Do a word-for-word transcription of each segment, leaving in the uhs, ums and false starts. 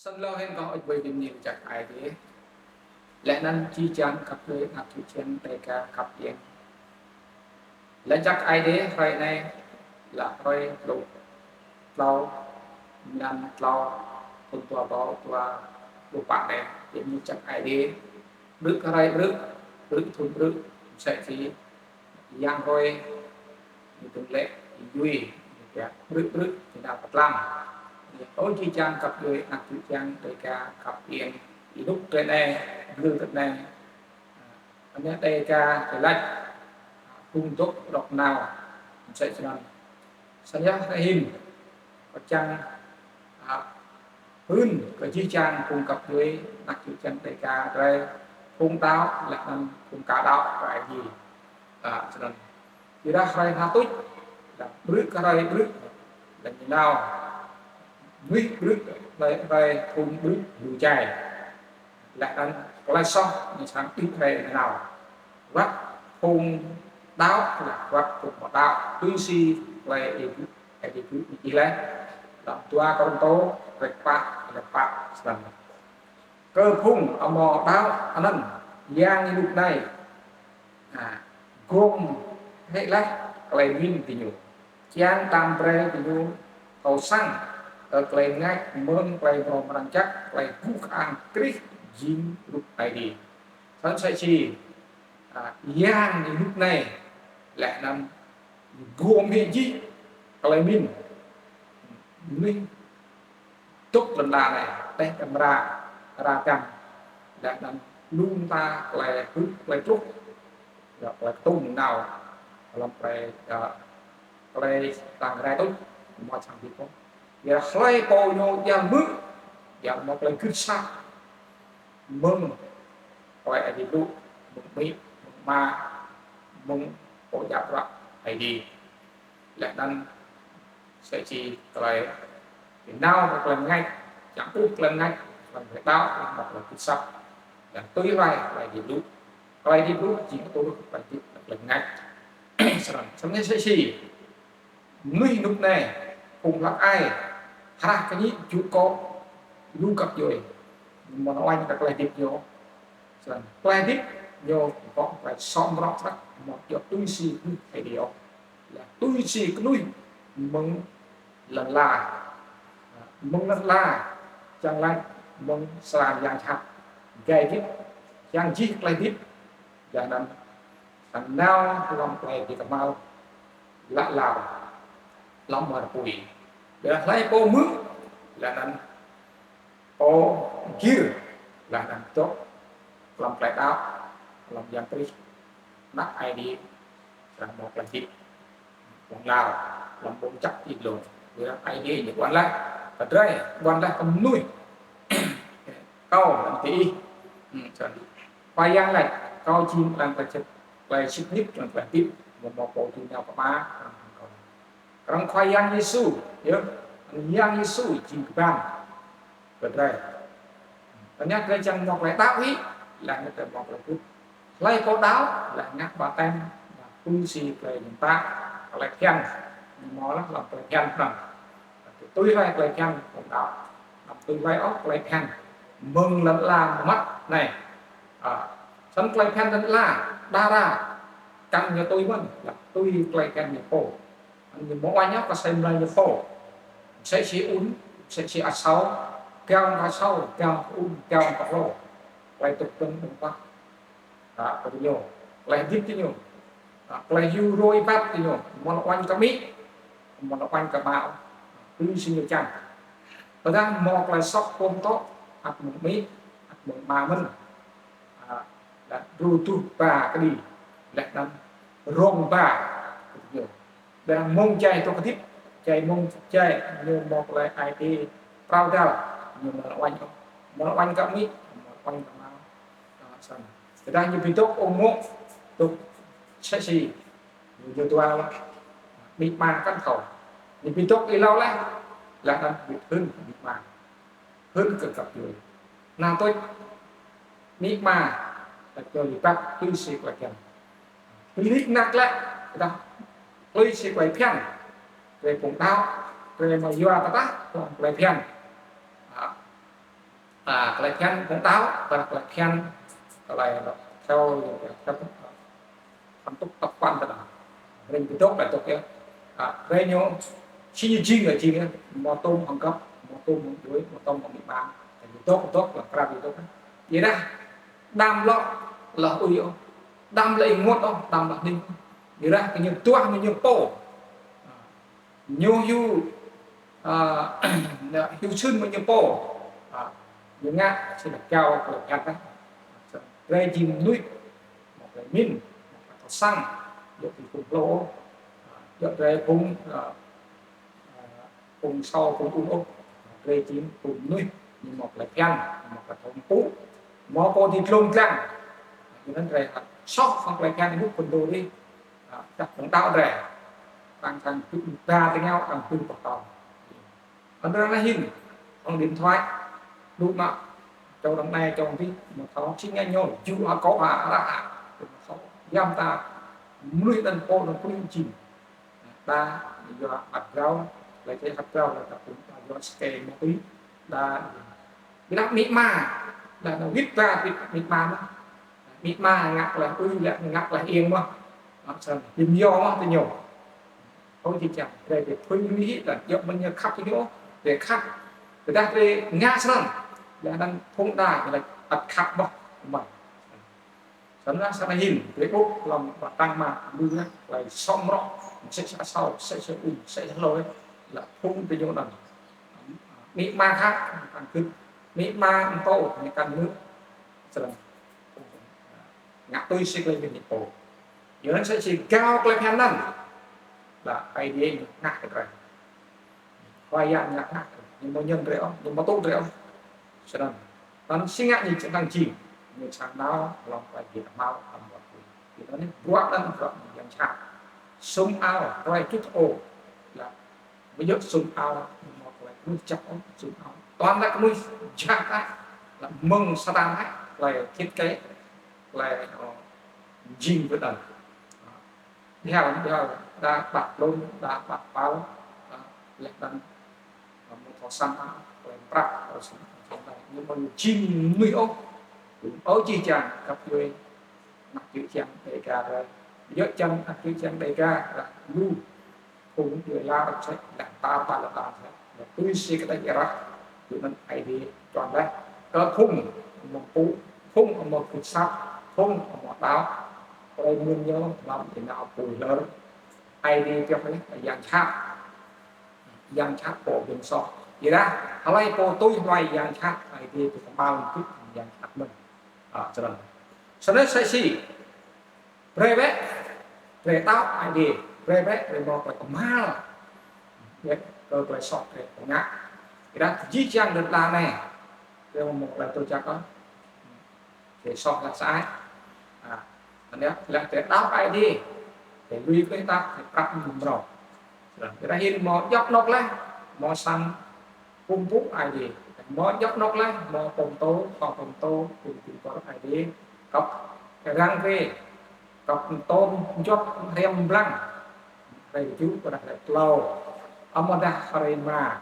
Snăn lŏ hĭn kâo ăt ƀuh bi mni lač jăk Aê Diê. Leh anăn jih jang găp djuê anak čô čiăng Dega khăp iêng. Lač jăk Aê Diê hruê anei leh hruê tlâo, tlâo, mlan tlâo, thŭn dua êbâo dua pluh pă anei. Bi mni lač jăk Aê Diê. Ƀrư̆ hruê ƀrư̆, ƀrư̆ thŭn ƀrư̆, msĕ si yang hruê, ñu tŭ lĕ, yui, ñu pia ƀrư̆ ƀrư̆, ñu nao kơ tlam. Ñu ôh jih jang găp djuê anak čô čiăng Dega khăp iêng, ênuk drei anei, gưl drei anei, anei Dega drei lač, phung dôk rŏk nao, msĕ snăn. Snăn yơh hruê anei hĭn, kâo čiăng, a, hưn kơ jih jang phung găp djuê anak čô čiăng Dega drei, phung đăo leh anăn phung ka đăo kơ Aê Diê. A, snăn. Ƀiădah hruê anei tuč, leh ƀrư̆ hruê ƀrư̆, leh ñu nao, mnuih ƀrư̆ hruê, hruê phung ƀrư̆ lu jai. Leh anăn klei soh ñu srăng đĭ hruê nanao. Wăt phung đăo, leh wăt phung amâo đăo, tui si klei Aê Diê, Aê Diê blŭ ñu čih leh. Hlăm dua Kôrantô, kdrêč pă, hlăm pă, snăn. Kơ phung amâo đăo anăn, yang ênuk anei, a, guôm hĕ leh klei mĭn diñu, čiăng đăm brei diñu thâo săng kơ klei mngač mơ̆ng klei mrâo mrang jăk, klei guh kơang Krist jing rup Aê Diê. Snăn msĕ si, a, yang ênuk anei, leh anăn guôm hĕ jih klei mĭn mnuih dôk lăn ala anei, teh kăm ra, ra kăm, leh anăn lu mta klei hưn, klei truh, ya, klei ktŭng nao, hlăm klei, ya, klei tăng rai tuč, mâo sang bi pô. Ya, hlei pô ñu djăl mơh, ya, mâo klei gưt asăp mơ̆ng klei Aê Diê blŭ, mơ̆ng amĭ, mơ̆ng ama, mơ̆ng pô djă bruă Aê Diê. Leh anăn msĕ si klei nao kơ klei mngač, čiăng ƀuh klei mngač, klei đăo, klei mâo klei gưt asăp. Leh tui hlue klei Aê Diê blŭ. Klei Aê Diê blŭ, jing atur klei hdĭp, klei mngač. Snăn, snăn msĕ si mnuih ênuk anei, phung hlăk ai, hrah kñĭ jŭ kŏ, lu găp djuê. Mâo uêñ kơ klei hdĭp ñu. Snăn, klei hdĭp ñu kŏ klei sŏng rŏk srăk, amâo djŏ tui si knuih Aê Diê ôh. Leh tui si knuih mơ̆ng lăn ala. Mơ̆ng lăn ala, čiăng lač mơ̆ng srăng yang jhat. Gai hdĭp, yang jih klei hdĭp, leh anăn srăng nao hlăm klei bi kmhal lă lar, hlăm war pui. Leh hlei pô mưn, leh anăn pô gĭr, leh anăn dôk hlăm klei đăo, hlăm Yang Krist, anak Aê Diê, srăng mâo klei hdĭp hlŏng lar, hlăm ƀuôn jăk ti dlông. Ƀiădah Aê Diê ñu ƀuăn leh kơ drei, ƀuăn leh kơ mnuih. Kâo leh anăn diih. Hmm, snăn. Khua Yang lač, kâo jing klei sĭt, klei sĭt nik, klei hdĭp, amâo mâo pô dưi nao kơ Ama, knŏng hŏng kâo. Knŏng Khua Yang Yêsu, yơh, Yang Yêsu jing kban kơ drei. Tơdah drei čiăng mâo klei đăo hĭ, leh anăn drei mâo klei gưt. Hlei pô đăo, leh ngă ƀaptem, tui si klei ñu mtă, klei bhiăn, ñu mâo leh hlăm klei bhiăn anăn. Tui hlue klei bhiăn phung đăo, tui hlue ôh klei bhiăn mơ̆ng lăn ala mmăt anei. A, snăn klei bhiăn lăn ala, đa đa, kăn ñu tui mơ̆n, leh tui klei bhiăn ñu pô. Ñu mâo uêñ ôh kơ asei mlei ñu pô. Msĕ si ŭn, msĕ si asâo, gao kơ asâo, gao kơ ŭn, gao kơ hlô. Klei tŭk tŭng ƀơ̆ng pah. A, kơ diñu. Klei hdĭp diñu. A, klei hiu hruê êbat diñu. Amâo lŏ uêñ kơ amĭ, amâo lŏ uêñ kơ ama. Tui si ñu čiăng. Tơdah mâo klei soh pô mtô, ăt mơ̆ng amĭ, ăt mơ̆ng ama mơ̆n. A, leh đru duh ba kđi, leh anăn rông ba kđi. Leh anăn mơ̆ng jai dôk hdĭp, jai mơ̆ng jai ñu mâo klei ai tiê pral dal, ñu amâo lŏ uêñ, amâo lŏ uêñ kơ amĭ, amâo lŏ uêñ kơ ama. A, snăn. Tơdah ñu bi dôk ung mô̆, dôk msĕ si, ñu dua leh, amĭ ama kăn thâo. Ñu bi dôk êlâo leh, leh anăn bi hưn amĭ ama. Hưn kơ găp djuê. Nao tuč amĭ ama, găp djuê êbat tui si klei bhiăn. Bi nik nak leh, tơdah tui si klei bhiăn. Klei phung đăo, klei amâo yua tơdah, klei bhiăn. A, À, klei bhiăn phung đăo, ƀiădah klei bhiăn, klei theo, theo, theo, theo, tập quán tơ anăn. Drei bi dôk, drei dôk yơh. À, drei ñu, si ñu jing lĕ jing yơh, mâo tôm hŏng găp, mâo tôm hŏng djuê, mâo tôm hŏng amĭ ama. Drei bi dôk, dôk, lŏ krao bi dôk. Ƀiădah, đăm lŏ, lŏ ui ôh. Đăm lŏ ênguôt ôh, đăm lŏ hnĭng. Ƀiădah, kơ ñu duah, ñu pô. À, ñu hiu, à, hiu čhưn mơ̆ng ñu pô. À, ñu ngă, si lĕ gao klei bhiăn anăn. Drei jing mnuih, mâo klei mĭn, mâo klei thâo săng, djŏ ti phung hlô, à, djŏ drei phung, à, à, phung sâu, phung ung ôh, drei jing phung mnuih, ñu mâo klei bhiăn, mâo klei thâo mpŭ, mâo pô ti dlông dlăng. Yua anăn drei soh hŏng klei bhiăn ênuk phŭn dô dih, à, dah phung đăo drei. Tăng tăng tŭ đa ti ngao tăng tŭ pơtâo. Anăn anei hĭn, hŏng điện thoại, lu mă, čô arăng anei, čô arăng dih, mâo thâo, si ngă ñu, ju a kâo a, ară a, mâo thâo, yam ta, mnuih anăn pô anăn pô jing. Đa, yua ăt grao, lĕ čĕ ăt grao, lĕ ta pŭn, đa yua skai mâo tui, đa, ƀiădah amĭ ama, đa, đa wĭt ba, wĭt amĭ ama mơh. Amĭ ama ngă klei ui, lĕ ngă klei iêng mơh. Mă snăn, jing yua mơh ti ñu. Ơ jih jang, drei bi phŭn lui hĭ, đa djŏ mơ̆ng ñu khăp ti ñu, drei khăp. Tơdah drei ngă snăn, leh anăn phung đa, lĕ ăt khăp mơh, mơh. Snăn, snăn hĭn, drei ƀuh hlăm ƀăng tăng mă, lu yơh, klei sŏng mrŏ, msĕ sa asâo, msĕ sa ung, msĕ sa hlô, lĕ phung ti ñu anăn. Amĭ ama khăp, tăng gưt, amĭ ama mtô, ñu tăng mưn. Snăn, ngă tui si klei mĭn ñu pô. Yua anăn msĕ si gao klei bhiăn anăn. Leh Aê Diê ñu ngă kơ drei. Khua Yang ngă ngă, ñu amâo ñŭm drei ôh, ñu amâo tŭ drei ôh. Snăn, anăn si ngă ñu čiăng jing, ñu srăng nao hlăm klei bi kmhal hlăm wăt tui. Yua anăn bruă anăn bruă yang jhat. Sum ao, klei čŭt ô. Leh, ƀu djŏ sum ao, mâo klei knuih jăk ôh, sum ao. Toàn là knuih jhat ah, leh mơ̆ng Satan ah, klei thiết kế, klei, ơ, jing wơ̆t anăn. Bhiâo, bhiâo, đa ƀă tlôn, đa ƀă pal, a, leh anăn, a, mâo thâo săng, a, klei prăk, thâo săng, thâo săng, ñu amâo jing mnuih ôh. Ơ jih jang, găp djuê, anak čư̆ čhiăng Dega drei. Djŏ čiăng anak čư̆ čhiăng Dega, leh lu, phung djuê Lao msĕ, leh tar ƀar leh tar msĕ. Leh tui si kdrêč êrah, tui anăn Aê Diê čuăn leh. Kơ phung amâo mpŭ, phung amâo gưt asăp, phung amâo đăo, klei mĭn ñu hlăm ênao pui hlơr. Aê Diê pioh leh, yang jhat. Yang jhat pô bi msoh. Ƀiădah, hlei pô tui hlue yang jhat, Aê Diê bi kmhal mbĭt yang jhat mơh. A, snăn. Snăn msĕ si. Brei bĕ, brei đăo Aê Diê, brei bĕ, brei mâo klei kmhal. Brei kơ klei soh brei kơ ngă. Ƀiădah jih jang lăn ala anei, brei mâo klei tui jăk ôh. Brei soh leh sơăi. A, anei leh brei đăo Aê Diê. Brei lui klei tap, brei prăk mrâo. Snăn, ƀiădah hĭn mâo djăp anôk leh, mâo sang pŭm pŭ Aê Diê. Mâo djăp anôk leh, mâo pô mtô, khua pô mtô, pô bi mtô Aê Diê. Kăp răng kê, kăp mtô mjuăt hriăm mblang. Hriê ju, ƀiădah hriê tlâo. Amâodah hriê êma.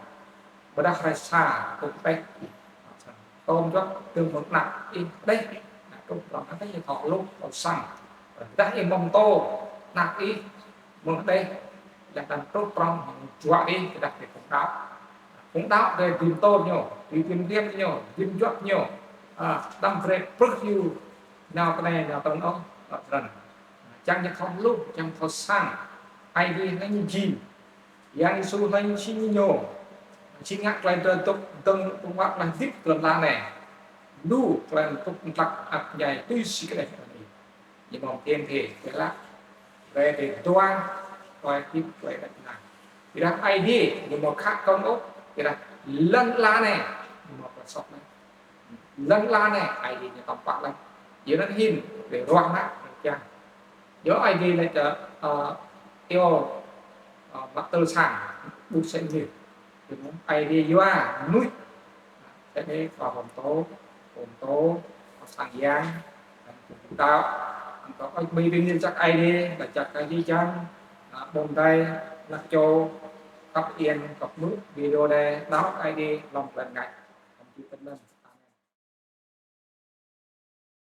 Ƀiădah hriê sa, kơ peh. Mtô mjuăt dơ̆ng mơ̆ng anak ih đeh. Anak kơ prŏng hơtai thâo lu, thâo săng. Ƀiădah ih mâo mtô, anak ih mơ̆ng đeh, leh anăn truh prŏng, mơ̆ng juă ih, ƀiădah drei phung đăo. Phung đăo drei bi mtô ñu, bi bi mdiêt ñu, bi mjuăt ñu. A, đăm brei prưh ñu nao tinei, nao tinăn ôh, a, snăn. Čiăng ñu thâo lu, čiăng thâo săng. Aê Diê hlei ñu jing. Yang Yêsu hlei ñu jing ñu. Si ngă klei drei dôk dơ̆ng ƀơ̆ng huă klei hdĭp lăn ala anei. Lu klei mtŭk mtlăk ăt mñai tui si kđeh anei. Ñu mâo mthê mthê, ƀiădah drei, drei dua klei hdĭp klei êđăp ênang. Ƀiădah Aê Diê, ñu amâo khă kơ̆ng ôh, ƀiădah lăn ala anei, ñu mâo klei soh anei. Lăn ala anei, Aê Diê ñu tăm pah leh. Yua anăn hĭn, drei ruah mă, drei čiăng. Yua Aê Diê lač, ơ, ơ, iêu, ơ, mă tơl sang, ƀuh sĕ mnuih. Yua anăn Aê Diê yua mnuih. Sĕ anei, khua pô mtô, pô mtô, khua sang yang, đăo, anăn kơ ƀing mnuih jăk Aê Diê, lač jăk Aê Diê čiăng, ơ, ƀuôn dê, anak čô, kăp iên, kăp mưč, video dê, đăo Aê Diê, hlăm klei ngă. Hlăm jih klei anăn.